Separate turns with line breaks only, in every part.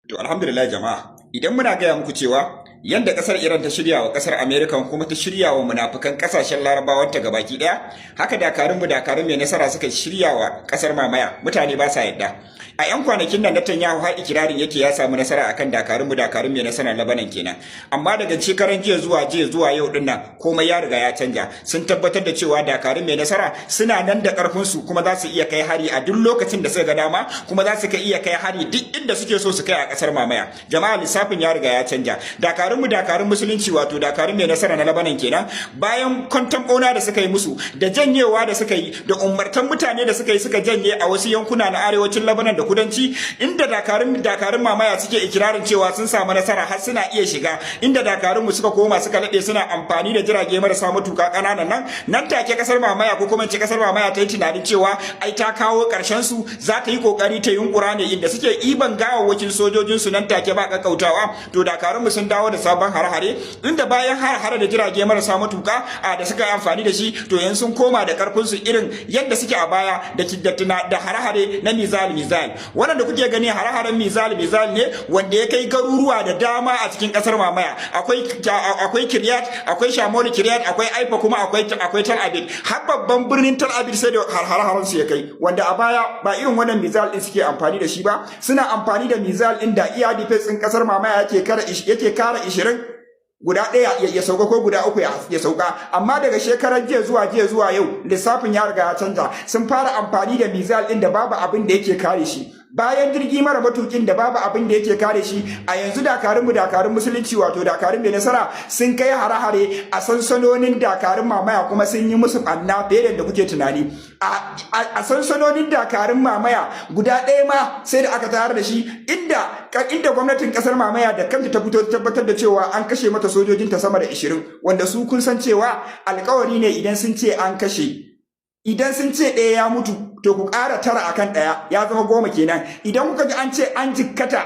To alhamdulillah jama'a, idan muna gaya muku cewa yadda kasar Iran ta shirya wa kasar America kuma ta shirya wa munafukan kasashen Larabawan ta gabaki daya, haka dakarun mu, dakarun mai nasara, suka shirya wa kasar mamaya, mutane ba sa yadda. A yan kwanakin nan Netanyahu har ikirarin yake ya samu nasara akan dakarun mu, dakarun mai nasara Lebanon kenan. Amma daga shekaran jiya zuwa jiya zuwa yau din nan, komai ya riga ya canja. Sun tabbatar da cewa dakarun mai nasara suna nan da karfin su, kuma za su iya kai hari a duk lokacin da suka ga dama, kuma za su iya kai hari duk inda suke so su kai a kasar mamaya. Jama'a, lissafin ya riga ya canja. Dakarun mu, dakarun musulunci, wato dakarun mai nasara na Lebanon kenan, bayan kwantan bauna da suka yi musu, da janyewa da suka yi, da umartan mutane da suka yi, suka janye a wasu yankuna na arewacin Lebanon da kudanci, inda dakarun mamaya suke ikirarin cewa sun samu nasara har suna iya shiga inda dakarun mu suka koma suka lade, suna amfani da jirage marasa matuka kananan nan. Nan take kasar mamaya, ko kuma ce kasar mamaya, ta yi tunanin cewa ai ta kawo karshen su, za ta yi kokari ta yunkura ne inda suke iban gawawwakin sojojin su nan take ba kakkautawa. To dakarun mu sun dawo da sabon hare-hare, inda bayan hare-hare da jirage marasa matuka a da suka yi amfani da shi, to yanzu sun koma da karfin su irin yadda suke a baya da hare-hare na missile missile. Wannan da kuke gani hare-haren missile missile ne wanda ya kai garuruwa da dama a cikin kasar mamaya. Akwai Kiryat, akwai Shamoli Kiryat, akwai Haifa, kuma akwai Tel Aviv. Har babban birnin Tel Aviv sai da har-haren su ya kai, wanda a baya ba irin wannan missile din suke amfani da shi ba. Suna amfani da missile din da air defense din kasar mamaya yake kara 20 guda ɗaya ya sauka, ko guda uku ya sauka. Amma daga shekarar jiya zuwa jiya zuwa yau, lissafin ya riga ya canza. Sun fara amfani da missile ɗin da babu abin da yake kare shi, bayan jirgi mara matukin da babu abin da yake kare shi. A yanzu dakarun mu, dakarun musulunci, wato dakarun mai nasara, sun kai hare-hare a sansanonin dakarun mamaya, kuma sun yi musu ɓanna fiye da kuke tunani. A sansanonin dakarun mamaya guda ɗaya ma sai da aka tayar da shi, inda gwamnatin kasar mamaya da kanta ta fito ta tabbatar da cewa an kashe mata sojojinta sama da 20, wanda su kun san cewa alkawari ne. Idan sun ce an kashe, idan sun ce ɗaya ya mutu, to ku ƙara 9 akan 1, ya zama 10 kenan. Idan kuka ji an ce an jikkata,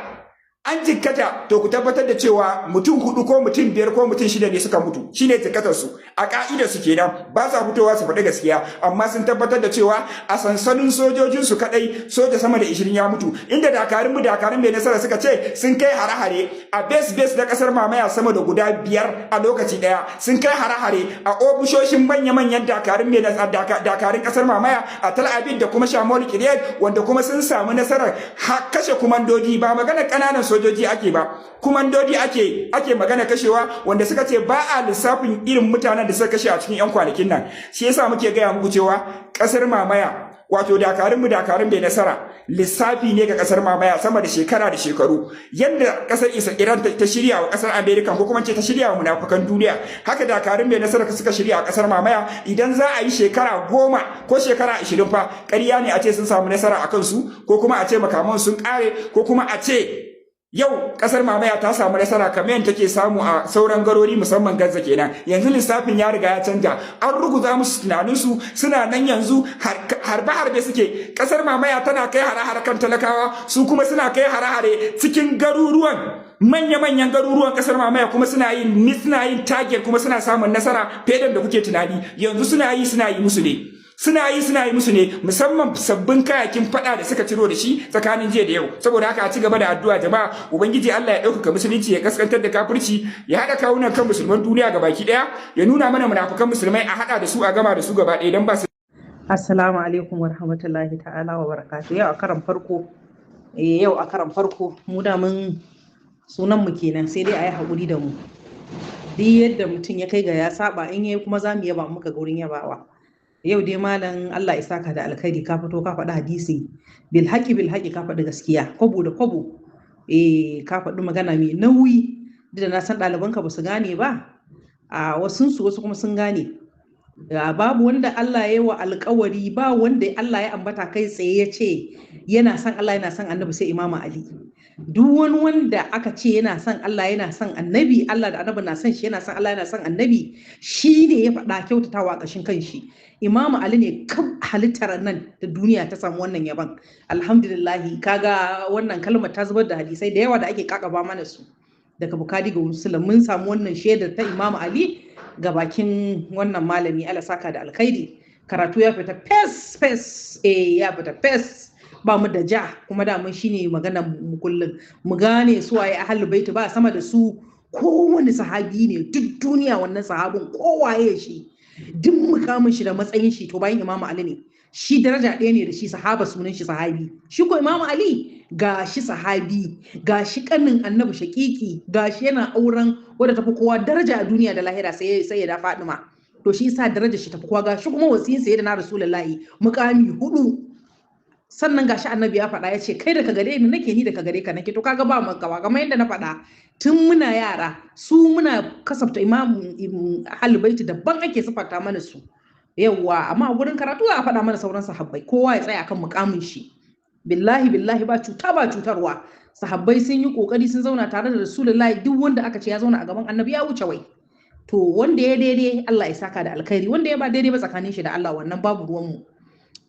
an jikkata, to ku tabbatar da cewa mutum hudu ko mutum biyar ko mutum shida ne suka mutu, shine jikkatar su a ka'idar su kenan. Ba sa fitowa su faɗi gaskiya, amma sun tabbatar da cewa a sansanin sojojin su kadai soja sama da 20 ya mutu, inda dakarun mu, dakarun mai nasara, suka ce sun kai hare-hare a base base na kasar mamaya sama da guda biyar a lokaci daya. Sun kai hare-hare a ofishoshin manya-manyan dakarun mai dakarun kasar mamaya a Tel Aviv da kuma Shamol Kiryat, wanda kuma sun samu nasarar kashe kumandoji. Ba magana ƙananan sojoji ake ba, kumandodi ake magana kashewa, wanda suka ce ba a lissafin irin mutanen da suka kashe a cikin 'yan kwanakin nan. Shi yasa muke gaya muku cewa kasar mamaya, wato dakarun mu, dakarun bai nasara, lissafi ne ga kasar mamaya sama da shekara da shekaru. Yadda kasar Iran ta shirya wa kasar America, ko kuma ce ta shirya wa munafukan duniya, haka dakarun mai nasara suka shirya a kasar mamaya. Idan za a yi shekara 10 ko shekara 20 fa, ƙarya ne a ce sun samu nasara a kansu, ko kuma a ce makaman sun ƙare, ko kuma a ce yau kasar mamaya ta samu nasara kamar yadda take samu a sauran garori, musamman Gaza kenan. Yanzu lissafin ya riga ya canja, an ruguza musu tunaninsu. Suna nan yanzu harbe-harbe suke. Kasar mamaya tana kai hare-hare kan talakawa, su kuma suna kai hare-hare cikin garuruwan, manya-manyan garuruwan kasar mamaya, kuma suna yin target, kuma suna samun nasara fiye da kuke tunani. Yanzu suna yi musu ne, suna yi musu ne, musamman sabbin kayakin fada da suka ciro da shi tsakanin jiya da yau. Saboda haka a ci gaba da addu'a jama'a. Ubangiji Allah ya ɗaukaka musulunci, ya kaskantar da kafirci, ya haɗa kawunan kan musulman duniya gabaki ɗaya, ya nuna mana munafukan musulmai, a haɗa da su a gama da su gaba ɗaya don ba su
Assalamu alaikum wa rahmatullahi ta'ala wa barakatuh. Yau a karan farko mu da mun sunan mu kenan, sai dai a yi haƙuri da mu. Duk yadda mutum ya kai ga ya saba, in yayi kuma za mu yaba muka ga wurin yabawa. Yau dai malam, Allah ya saka da alkhairi, ka fito ka faɗi hadisi bil haƙi bil haƙi, ka faɗi gaskiya kwabo da kwabo. Ka faɗi magana mai nauyi, duk da na san ɗalibanka ba su gane ba. A wasunsu, wasu kuma sun gane. Babu wanda Allah ya yi wa alkawari, ba wanda Allah ya ambata kai tsaye ya ce yana son Allah, yana son annabi, sai Imamu Ali. Duk wani wanda aka ce yana son Allah, yana son annabi, Allah da annabi na son shi, yana son Allah, yana son annabi, shi ne ya faɗa kyautatawa a ƙashin kanshi. Imamu Ali ne kan halittar nan da duniya ta samu wannan yaban. Alhamdulillahi, kaga wannan kalmar ta zubar da hadisai da yawa da ake kakaba mana su daga Bukhari ga Muslim. Mun samu wannan shaidar ta Imamu Ali ga bakin wannan malami. Allah saka da alkhairi. Karatu ya fita fes fes, ya fita fes. Ba mu da ja, kuma daman shine maganar mu kullum. Mu gane su waye ahlul baiti, ba sama da su. Kowane sahabi ne duk duniya, wannan sahabin kowaye shi, duk mukamin shi da matsayin shi, to bayan Imamu Ali ne. Shi daraja ɗaya ne da shi, sahaba sunan shi sahabi. Shi ko Imamu Ali ga shi sahabi, ga shi kanin Annabi shakiki, ga shi yana auren wadda tafi kowa daraja a duniya da lahira, sai ya da Fadima. To shi yasa daraja shi tafi kowa. Ga shi kuma wasiyin sayyidina Rasulullahi, mukami hudu. Sannan gashi Annabi ya faɗa, ya ce kai daga gare ni nake, ni daga gare ka nake. To kaga ba makawa. Kamar yadda na faɗa tun muna yara, su muna kasafta Imamu Ahlul Baiti daban ake sifata mana su, yawwa. Amma a gurin karatu a faɗa mana sauran sahabbai, kowa ya tsaya akan mukamin shi. Billahi billahi, ba cuta ba cutarwa. Sahabbai sun yi kokari, sun zauna tare da Rasulullahi. Duk wanda aka ce ya zauna a gaban Annabi ya wuce wai. To wanda ya daidai, Allah ya saka da alkhairi. Wanda ya ba daidai ba, tsakanin shi da Allah, wannan babu ruwan mu.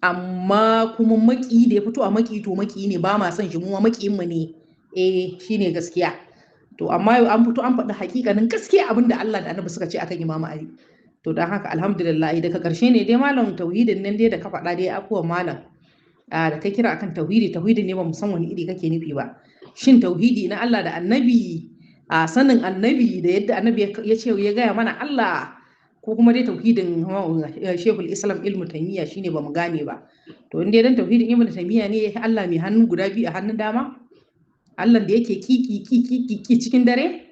Amma kuma maki da ya fito a maki, to maki ne, ba ma son shi, mu ma makiyin mu ne. Eh, shine gaskiya. To amma yau an fito an faɗi hakikanin gaskiya, abin da Allah da Annabi suka ce akan Imamu Ali. To don haka alhamdulillah. Daga karshe ne dai malam, tauhidin nan dai da ka faɗa dai, afuwa malam, da ka kira akan tauhidi, tauhidi ne ba mu san wani iri kake nufi ba. Shin tauhidi na Allah da Annabi, a sanin Annabi da yadda Annabi ya ce ya gaya mana Allah, ko kuma dai tauhidin Shehul Islam Ilmu Taymiya? Shine ba mu gane ba. To in dai dan tauhidin Ibn Taymiya ne, Allah mai hannu guda biyu a hannun dama, Allah da yake kiki kiki kiki cikin dare,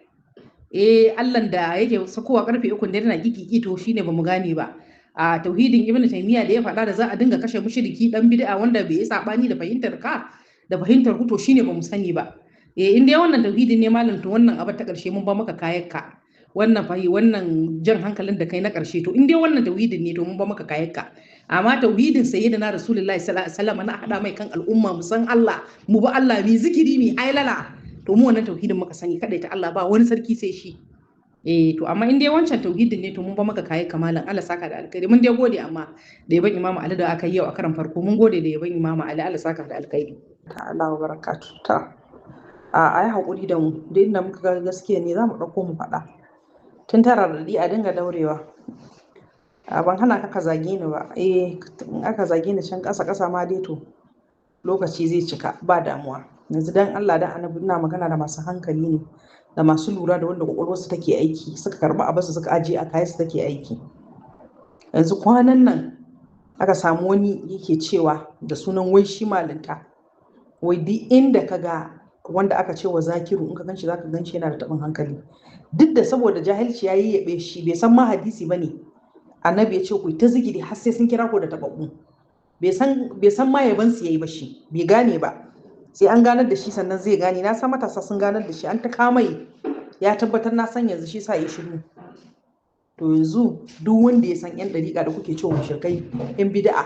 eh, Allah da yake sakowa karfe 3 dare na kiki kiki, to shine ba mu gane ba. A tauhidin Ibn Taymiya da ya faɗa da za a dinga kashe mushriki dan bid'a wanda bai yi sabani da fahimtar ka da fahimtar ku, to shine ba mu sani ba. Eh, in dai wannan tauhidin ne malam, to wannan abu ta karshe mun ba maka kayanka. Wannan fahi, wannan jan hankalin da kai na karshe, to in dai wannan tauhidin ne, to mun ba maka kayanka. Amma tauhidin Sayyidina Rasulullahi sallallahu alaihi wasallam, na hada mai kan al'umma, mu san Allah, mu bi Allah, mu zikiri, mu hailala, to mu wannan tauhidin muka sani, kada ta Allah, ba wani sarki sai shi. Eh, to amma in dai wancan tauhidin ne, to mun ba maka kayan kamalan. Allah saka da alkhairi. Mun dai gode, amma da yaban Imamu Ali da aka yi yau a karan farko, mun gode da yaban Imamu Ali. Allah saka da alkhairi.
Ta'ala wa barakatu. Ta a yi haƙuri da mu, duk inda muka ga gaskiya ne za mu ɗauko mu faɗa. Tun tara raɗaɗi a dinga daurewa. A ban hana ka ka zage ni ba. Eh, in aka zage ni can ƙasa ƙasa ma dai, to lokaci zai cika, ba damuwa. Yanzu dan Allah dan Annabi, ina magana da masu hankali ne, da masu lura, da wanda kwakwalwarsu take aiki, suka karɓi abinsu suka ajiye a kayansu take aiki. Yanzu kwanan nan aka samu wani yake cewa da sunan wai shi malinta, wai duk inda ka ga wanda aka ce wa Zakiru, in ka ganshi zaka ganshi yana da taɓin hankali. Duk da saboda jahilci ya yaɓe shi, bai san ma hadisi bane. Annabi ya ce ku ta zikiri har sai sun kira ku da taɓaɓɓu. Bai san ma yaban su yayi ba, shi bai gane ba, sai an ganar da shi sannan zai gane. Na san matasa sun ganar da shi, an ta kamai ya tabbatar. Na san yanzu shi sa ya shiru. To yanzu duk wanda ya san yan dariƙa da kuke cewa mushrikai, yan bid'a,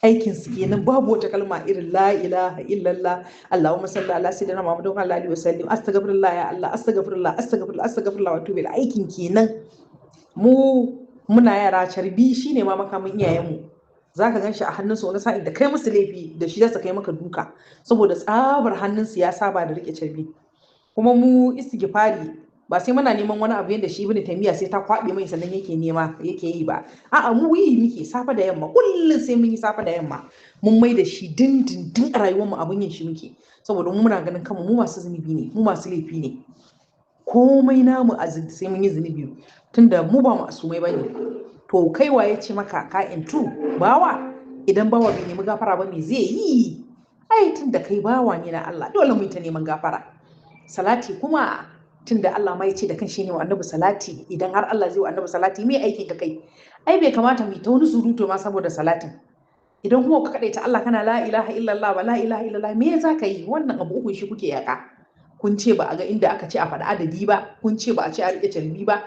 aikin su kenan, babu wata kalma irin la ilaha illallah, allahumma salli ala sayyidina Muhammadin wa alihi wa sallim, astaghfirullah, ya Allah, astaghfirullah, astaghfirullah, astaghfirullah wa atubu. Aikin kenan. Mu muna yara, carbi shine ma makamin iyayenmu. Za ka gan shi a hannunsu, wani sa'in da kai musu laifi da shi za su kai maka duka, saboda tsabar hannunsu ya saba da rike carbi. Kuma mu istighfari ba sai muna neman wani abu yadda shi Ibn Taymiya sai ta kwabe mai sannan yake nema yake yi ba. A'a, mu yi muke safa da yamma, kullum sai mun yi safa da yamma. Mun mai da shi dindindin a rayuwar mu, abun yin shi muke, saboda mu muna ganin kanmu mu masu zunubi ne, mu masu laifi ne. Komai namu a sai mun yi zunubi, tunda mu ba masumai bane. To kai waye ce maka ka intu bawa? Idan bawa bai nemi gafara ba, me zai yi? Ai tunda kai bawa ne na Allah, dole mu yi ta neman gafara. Salati kuma, tunda Allah ma ya ce da kan shi ne wa Annabi salati, idan har Allah zai wa Annabi salati, me aikin ka kai? Ai bai kamata mu ta wani surutu ma saboda salatin. Idan kuma ka kadaita Allah, kana la ilaha illallah wa la ilaha illallah, me za ka yi? Wannan abu uku shi kuke yaka. Kun ce ba a ga inda aka ce a faɗi adadi ba, kun ce ba a ce a riƙe carbi ba,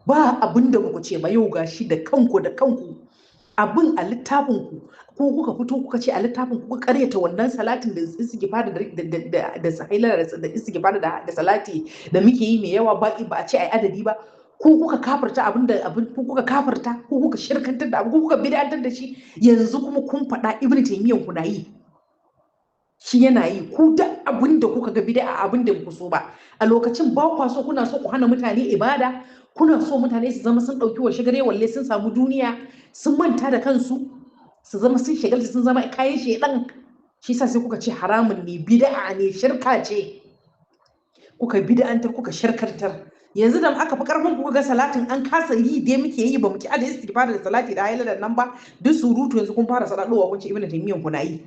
ba abin da muku ce ba. Yau gashi da kanku da kanku, abin a littafin ku ko kuka fito kuka ce a littafin ku kuka karyata wannan salatin da istighfar da da sahila da istighfar da salati da muke yi mai yawa, ba ba a ce ai adadi ba. Ko kuka kafirta abin da abin, ko kuka kafirta, ko kuka shirkantar da abu, ko kuka bid'antar da shi. Yanzu kuma kun faɗa Ibn Taymiyyah ku na yi, shi yana yi. Ku duk abin da kuka ga bid'a, abin da ku so ba a lokacin ba kwa so, kuna so ku hana mutane ibada, kuna so mutane su zama sun ɗauki wa shigare walle, sun samu duniya, sun manta da kansu, su zama sun shagalta, sun zama kayan shedan.
Shi yasa sai kuka ce haramun ne, bid'a ne, shirka ce. Kuka bid'antar, kuka shirkartar. Yanzu da aka fi karfin kuka ga salatin an kasa yi dai muke yi, ba mu ki da istighfar da salati da haila da nan ba, duk surutu yanzu kun fara sadadowa kun ce Ibn Taymiyyah kuna yi.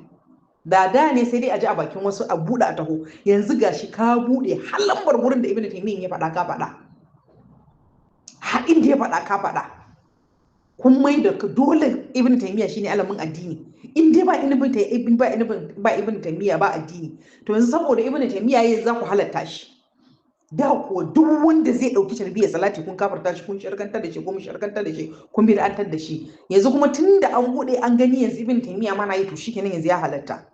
Da da ne sai dai a ji a bakin wasu a buɗe a taho, yanzu gashi ka buɗe har lambar gurin da Ibn Taymiyyah ya faɗa ka faɗa, har inda ya faɗa ka faɗa. Kun mai da dole Ibn Taymiyyah shine alamin addini. In dai ba Ibn ba Ibn ba Ibn Taymiyyah ba addini. To yanzu saboda Ibn Taymiyyah yayin za ku halatta shi. Da kuwa duk wanda zai ɗauki tarbiyyar salati kun kafarta shi, kun sharkantar da shi, kun sharkantar da shi, kun bid'antar da shi. Yanzu kuma tunda an buɗe an gani yanzu Ibn Taymiyyah ma na yi, to shikenan yanzu ya halatta.